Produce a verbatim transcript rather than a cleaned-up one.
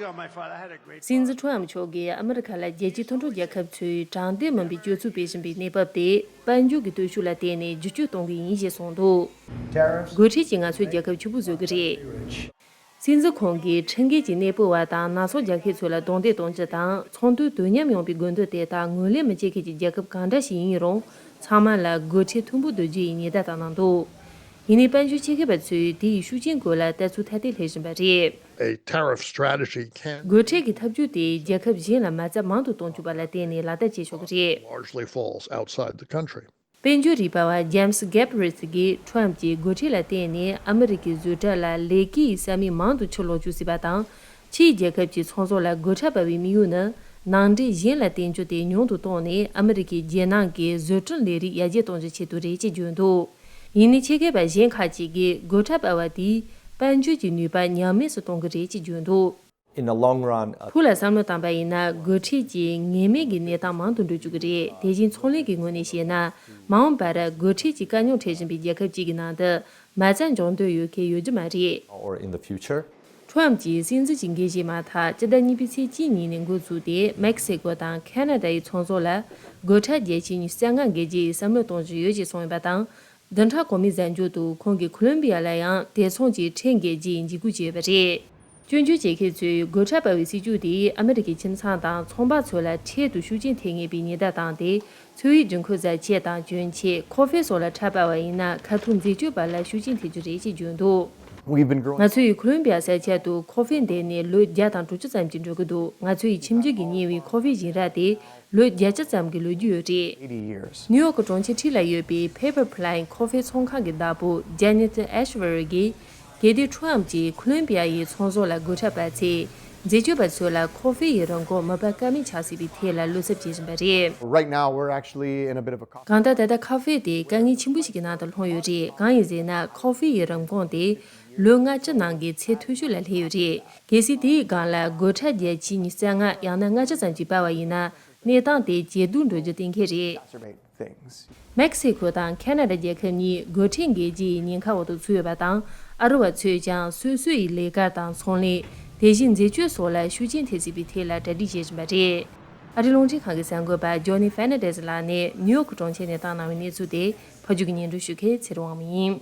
on my file. I had a great སྲིད་འཛིན་ཁྲོམ་མཆོག་གིས་ཨ་མི་རི་ཁ་ལ་རྒྱལ་སྤྱིའི་མཐུན་གྲོགས་རྒྱལ་ཁབ་ཚོས་དྲང་བདེན་མིན་པའི་སྤྱོད་ཚུལ་སྤེལ་བཞིན་པའི་གནས་བབ་དེ་དཔལ་འབྱོར་གྱི་སྟོབས་ཤུགས་ལ་བརྟེན་ནས་བསྒྱུར་བཅོས་གཏོང་གི་ཡིན་ཞེས་གསུངས་འདུག་སྒོ་ཁྲལ་གྱིས་ང་ཚོའི་རྒྱལ་ཁབ་ཕྱུག་པོ་བཟོ་གི་རེད། སྲིད་འཛིན་ཁོང་གིས་ཁྲིམས་འགལ་གྱི་གནས་སྤོ་བ་དང་ནག་ཚོང་རྒྱག་མཁན་ཚོ་ལ་རྡུང་རྡེག་གཏོང་རྒྱུ་དང་ཚོང་དོན་དོ་མཉམ་ཡོང་བའི་དགོས་འདུན་དེ་དག་ངོས་ལེན་མི་བྱེད་མཁན་གྱི་རྒྱལ་ཁབ་གང་འདྲ་ཞིག་ཡིན་རུང་ཚང་མ་ལ་སྒོ་ཁྲལ་མཐོན་པོ་བསྡུ་རྒྱུ་ཡི་ཉེན་བརྡ་བཏང་གནང་འདུག་ཡིན་ནའི་དཔལ་འབྱོར་ཆེད་མཁས་པ་ཚོས་དེ་ཡི་ཤུགས་རྐྱེན་སྐོར་ལ་ལྟ་ཚུལ་ཐ་དད་སླེབས་བཞིན་པ་རེད། A tariff strategy can སྒོ་ཁྲལ་གྱི་ཐབས་ཇུས་དེ་རྒྱལ་ཁབ་གཞན་ལ་མ་རྩ་མང་དུ་གཏོང་བཅུག་པ་ལ་བརྟེན་ནས་ལག་བསྟར་བྱེད་ཆོག་གི་རེད། Largely falls outside the country. དཔལ་འབྱོར་རིག་པ་བ་ཇེམ་སི་གེབ་རི་ཚི་གིས་ཁྲོམ་གྱིས་སྒོ་ཁྲལ་ལ་བརྟེན་ནས་ཨ་མི་རི་ཀའི་བཟོ་གྲྭ་ལ་ལས་ཀའི་ས་མིག་མང་དུ་ཕྱིར་ལོག་བཅུག་སྲིད་པ་དང་། ཕྱིའི་རྒྱལ་ཁབ་ཀྱི་ཚོང་ཟོག་ལ་སྒོ་ཁྲལ་སྤར་བའི་དམིགས་ཡུལ་ནི་ནང་འདྲེན་གཞན་ལ་བརྟེན་རྒྱུ་དེ་ཉུང་དུ་བཏང་ནས་ཨ་མི་རི་ཀའི་རྒྱལ་ནང་གི་བཟོ་སྐྲུན་ལས་རིགས་ཡར་རྒྱས་གཏོང་རྒྱུའི་ཆེད་དུ་རེད་ཅེས་བརྗོད་འདུག་ཡིན་ནའི་ཆེད་མཁས་པ་གཞན་ཁག་ཅིག་གིས་སྒོ་ཁྲལ་སྤར་བ་དེས་དཔལ་འབྱོར་གྱི་ནུས་པ་ཉམས་དམས་སུ་གཏོང་གི་རེད་ཅེས་བརྗོད་འདུག In the long run, uh, ཕུགས་ལ་བསམ་བློ་བཏང་པ་ཡིན་ན་སྒོ་ཁྲལ་གྱིས་ངེས་མེད་ཀྱི་གནས་སྟངས་མང་དུ་འགྲོ་བཅུག་གི་རེད། དེ་བཞིན་ཚོང་ལས་ཀྱི་ངོས་ནས་བཤད་ན་མ་འོངས་པར་སྒོ་ཁྲལ་གྱིས་དཀའ་རྙོག་འཕྲད་བཞིན་པའི་རྒྱལ་ཁབ་ཅིག་གི་ནང་དུ་མ་རྩ་འཇོག་འདོད་ཡོད་མཁན་ཡོད་རྒྱུ་མ་རེད། Or in the future. ཁྲོམ་གྱིས་སྲིད་འཛིན་གྱི་འགན་བཞེས་མ་ཐག་སྤྱི་ཟླ་གཉིས་པའི་ཚེས་གཅིག་ཉིན་ནས་འགོ་བཙུགས་ཏེ་མེག་སི་ཀོ་དང་ཁ་ན་ཌ་ཡི་ཚོང་ཟོག་ལ་སྒོ་ཁྲལ་བརྒྱ་ཆའི་ཉི་ཤུ་རྩ་ལྔ་འགེལ་རྒྱུའི་བསམ་བློ་གཏོང་བཞིན་ཡོད་ཅེས་གསུངས་ཡོད་པ་དང་། བདུན་ཕྲག་གོང་མའི་གཟའ་མཇུག་ཏུ་ཁོང་གིས་ཁོ་ལོམ་བི་ཡ་ལ་ཡང་དེ་མཚུངས་ཀྱི་ཁྲལ་འགེལ་རྒྱུའི་འཇིགས་སྐུལ་བྱས་ཡོད་པ་རེད། སྐྱོན་བརྗོད་བྱེད་མཁན་ཚོས་སྒོ་ཁྲལ་སྤར་བའི་སྲིད་ཇུས་དེས་ཨ་མི་རི་ཀའི་ཁྱིམ་ཚང་དང་ཚོང་པ་ཚོ་ལ་འཕྲལ་དུ་ཤུགས་རྐྱེན་ཐེབས་ངེས་པའི་ཉེན་བརྡ་བཏང་སྟེ། འཚོ་བའི་འབྱུང་ཁུངས་བཟའ་ཆས་དང་གྱོན་ཆས། ཁོ་ཧྥེ་སོགས་ལ་ཁྲལ་སྤར་བ་ཡིན་ན་ཁ་ཐུག་འཛད་སྤྱོད་པ་ལ་ཤུགས་རྐྱེན་ཐེབས་རྒྱུ་རེད་ཅེས་བརྗོད་འདུག We've been growing. ང་ཚོ་ཡི་ཁོ་ལོམ་བི་ཡ་ས་ཆ་དུ་ཁོ་ཧྥེ་འདེབས་ནས་ལོ་བརྒྱ་དང་དྲུག་ཅུ་ཙམ་གྱིས་འགྲོ་གི་འདུག་ང་ཚོ་ཡི་ཁྱིམ་རྒྱུད་ཀྱི་རྙིང་བའི་ཁོ་ཧྥེ་ཞིང་ར་དེ་ལོ་བརྒྱད་ཅུ་ཙམ་གྱི་ལོ་རྒྱུས་ཡོད་རེད། Eighty years. ནིའུ་ཡོག་གི་གྲོང་ཁྱེར་འཁྲིས་ལ་ཡོད་པའི་Paper Plain ཁོ་ཧྥེ་ཚོང་ཁང་གི་བདག་པོ་ཇེ་ནེ་ཐན་ཨེ་ཤ་ཝར་གྱིས། གལ་ཏེ་ཁྲོམ་གྱིས་ཁོ་ལོམ་བི་ཡ་ཡི་ཚོང་ཟོག་ལ་སྒོ་ཁྲལ་སྤར་ཚེ། འཛད་སྤྱོད་པ་ཚོ་ལ་ཁོ་ཧྥེ་ཡི་རིན་གོང་མི་སྤར་ཀ་མེད་ཆགས་སྲིད་པའི་ཐད་ལ་བློ་འཚབ་བྱེད་བཞིན་པ་རེད། Right now, we're actually in a bit of a co- གང་ལྟར་ད་ལྟ་ཁ་ཧྥེ་དེ་དཀའ་ངལ་ཆེན་པོ་ཞིག་གི་ནང་དུ་ལྷུང་ཡོད་རེད། གང་ཡིན་ཟེར་ན་ཁོ་ཧྥེ་ཡི་རིན་གོང་དེ་ལོ་ལྔ་བཅུ་ནང་གི་ཚད་མཐོ་ཤོས་ལ་སླེབས་ཡོད་རེད། གལ་སྲིད་དེའི་སྒང་ལ་སྒོ་ཁྲལ་བརྒྱ་ཆའི་ཉི་ཤུ་རྩ་ལྔ་ཡང་ན་ལྔ་བཅུ་ཙམ་ཞིག་སྤར་བ་ཡིན་ན། གནས་སྟངས་དེ་ཇེ་སྡུག་འགྲོ་རྒྱུ་གཏན་འཁེལ་རེད། Exacerbate things. མེག་སི་ཁོ་དང་ཁ་ན་ཌ་རྒྱལ་ཁབ་གཉིས་སྒོ་ཁྲལ་འགེལ་རྒྱུ་ཡི་ཉེན་ཁ་འོག་ཏུ་ཚུད་ཡོད་པ་དང་། ཨ་རི་བ་ཚོས་ཀྱང་སོ་སོ་ཡི་ལས་ཀ་དང་ཚོང་ལས། དེ་བཞིན་འཛད་སྤྱོད་སོགས་ལ་ཤུགས་རྐྱེན་ཐེབས་སྲིད་པའི་ཐད་ལ་གྲ་སྒྲིག་བྱེད་བཞིན་པ་རེད། ཨ་རིའི་རླུང་འཕྲིན་ཁང་གི་གསར་འགོད་པ་ཇོ་ནི་ཧྥེ་ན་ཌེ་ཛི་ལགས་ནས་ནིའུ་ཡོག་གི་གྲོང་ཁྱེར་ནས་བཏང་གནང་བའི་གནས་ཚུལ་དེ་ཕབ་སྒྱུར་གྱིས་སྙན་སྒྲོན་ཞུ་མཁན་ཚེ་རིང་དབང་མོ་ཡིན།